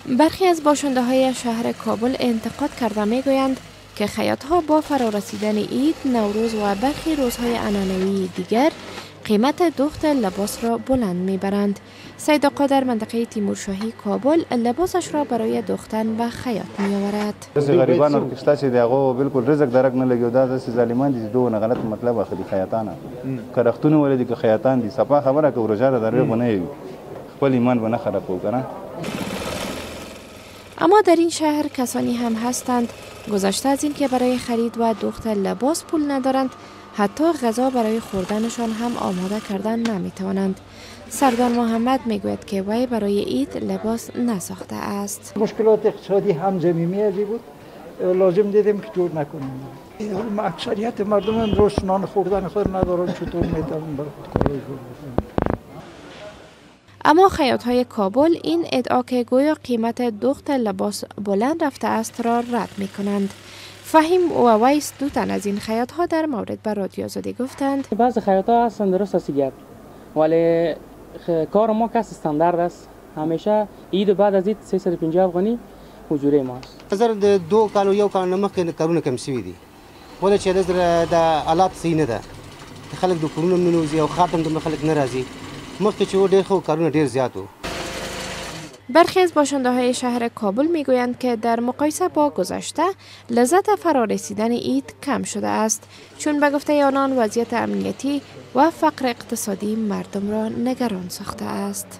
برخی از باشنده های شهر کابل انتقاد کرده می گویند که خیاط ها با فرارسیدن عید، نوروز و برخی روزهای عنعنوی دیگر قیمت دوخت لباس را بلند میبرند. سید آقا در منطقه تیمورشاهی کابل لباسش را برای دوختن به خیاط میآورد. داسې غریبان ورکې شته چې د هغو بالکل رزق درک نه لګي او دا داسې ظالمان دي چې دوی نه غلط مطلب اخلي. خیاطانه که رښتوني ولې دي که خیاطان دي، صفا خبره که روژه ده دروغ به نه وي، خپل ایمان به نه خرابوو که نه. اما در این شهر کسانی هم هستند گذشته از این که برای خرید و دوخت لباس پول ندارند، حتی غذا برای خوردنشان هم آماده کردن نمیتوانند. سردار محمد میگوید که وی برای عید لباس نساخته است. مشکلات اقتصادی هم ضمیمه ازی بود، لازم دیدیم که جور نکنیم. اکثریت مردم امروز نان خوردن خود ندارن، چطور میتونن برای خود کارای جور بکنن؟ اما خیاط های کابل این ادعا که گویا قیمت دوخت لباس بلند رفته است را رد می کنند. فهیم و ویس، دو تن از این خیاط ها، در مورد به رادیو آزادی گفتند: بعض خیاط ها هستن، درست است گپ، ولی کار ما کس استاندارد است. همیشه عید و بعد از عید 350 افغانی اجوره ما است. نظر د 2 کالو یو کال نه مخکې کارونه کم شوي دي، ولې چې نظر د حالات صحیح نه ده، خلک د کورونو نه نوځي او ښار ته هم دومره خلک نه راځي. مخکې چې و ډېر ښه و، کارونه ډېر زیات وو. برخی از باشنده های شهر کابل میگویند که در مقایسه با گذشته لذت فرارسیدن عید کم شده است، چون به گفته آنان وضعیت امنیتی و فقر اقتصادی مردم را نگران ساخته است.